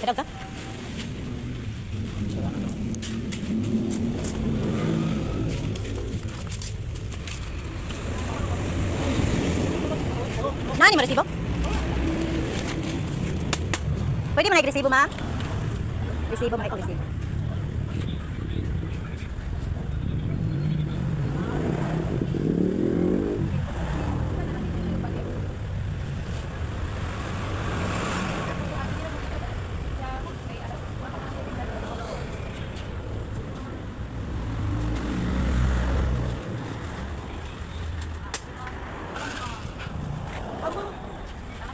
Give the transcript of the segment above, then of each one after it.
Kadaw ka? Nani mo resibo? Pwede mo na resibo, ma'am? Resibo, ma'am, resibo.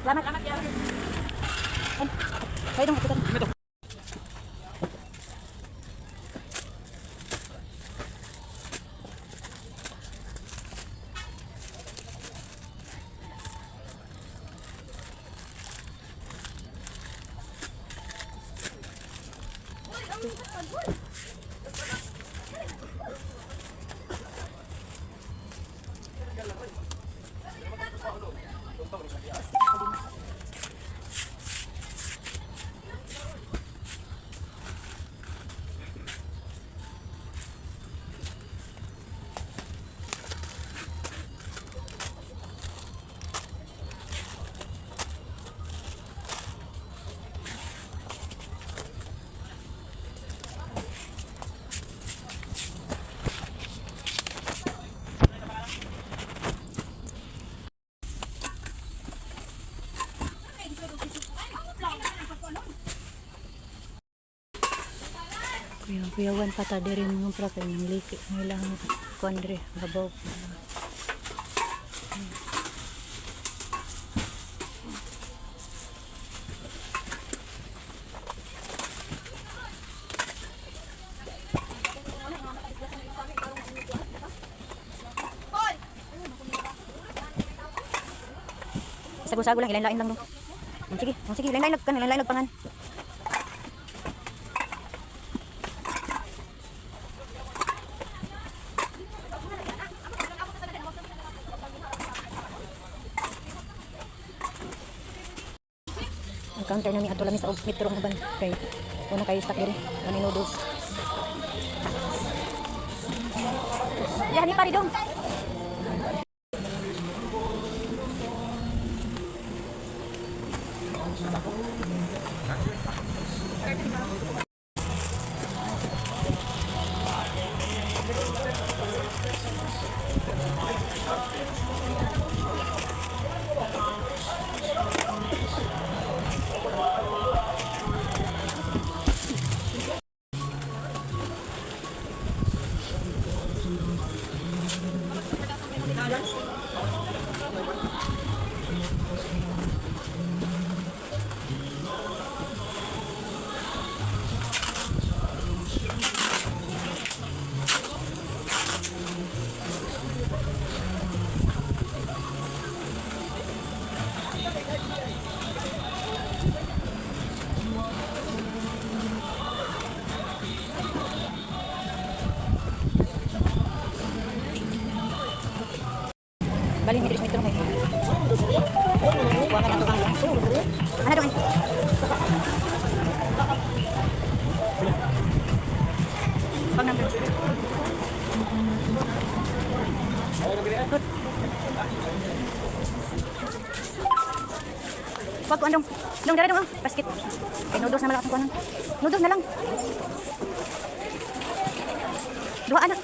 Salamat. Ay, pwede mo, ito. Kuyaw-kuyawan pa ta diri mga pra kay nang liki ang ilang kuan diri babaw. Sago-sago lang, ilain-lain lang no. Sige, sige, ilain-lain lang kan, ilain-lain lang pangan. Ang counter na ni ato lami sa metro ang uban kay wala kayo stock diri, wala noodles. Yan ni pare dong. Bali ni metro kay. Kuha ka na to ang. Ano dong? Pang number. Good. Wag ko andong. Dong dara dong oh. Basket. Kay noodles na malakang kuanan. Noodles na lang. Duha anak.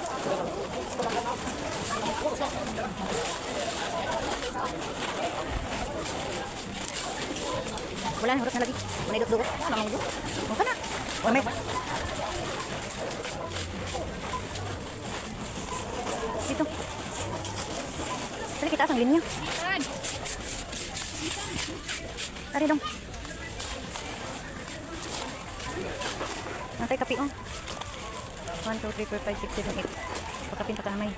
Wala na, hurot na lagi. Wala na dugo. Wala na dugo. Wala na. Wala may. Dito. Sali kita ang linya. Ari dong. Natay kapi oh. 1, 2, 3, 4, 5, 6, 7, 8. Pagkapin pa kamay.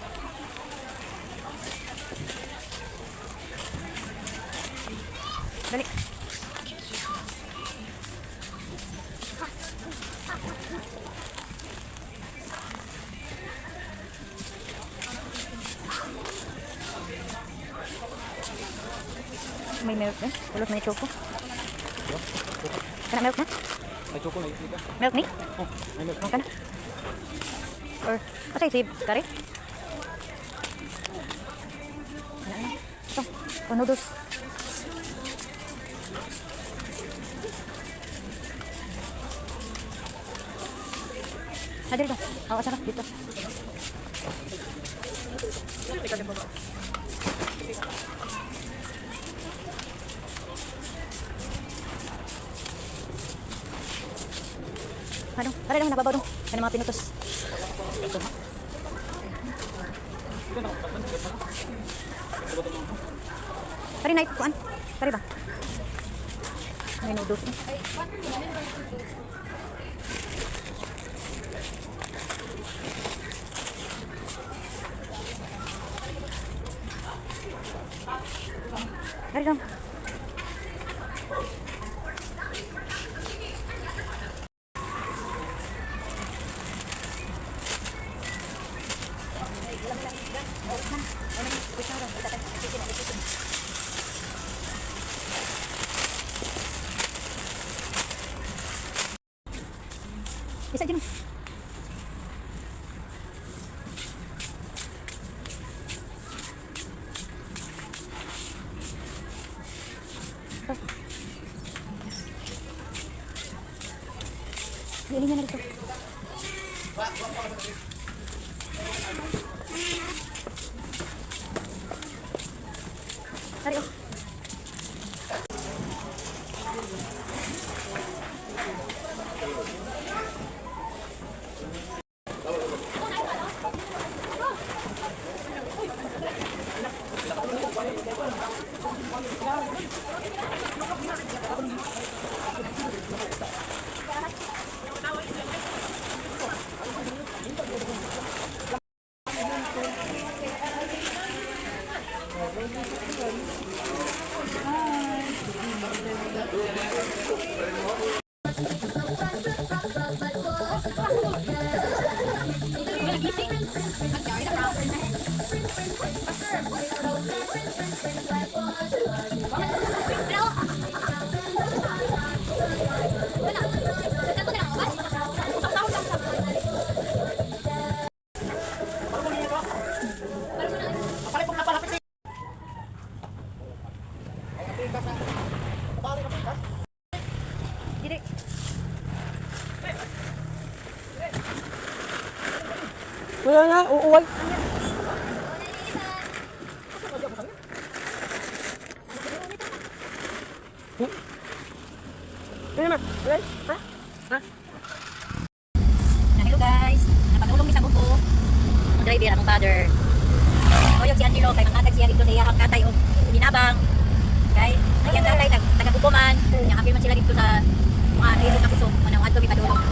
Dali. May milk eh. Pulot may choco. Kana milk na? Ay, choco na ka. Milk ni? Oh, may milk no? Kana. Or, asay sib, kare? Wala na. Ito, o noodles. Ah, dito. Oh, asa ka? Dito. Ano? Tara lang, nababaw dong. Ano mga pinutos? Pare night, kuan. Pare ba? May noodles eh. Pare lang. Isa dyan. Ito. Ay, niya na dito. Sorry, oh. Dili. Wala na, uuway. Ano na? Wala? Ha? Ha? Na, hello guys. Napagulong mi sa buko. Ang driver among father. Oyog si Angelo kay manghatag siya dito sa iyahang tatay og binabang. Kay ang iyang tatay tag taga Buko man. Nya apil man sila dito sa mga ilog na kusog manang adto mi padulong.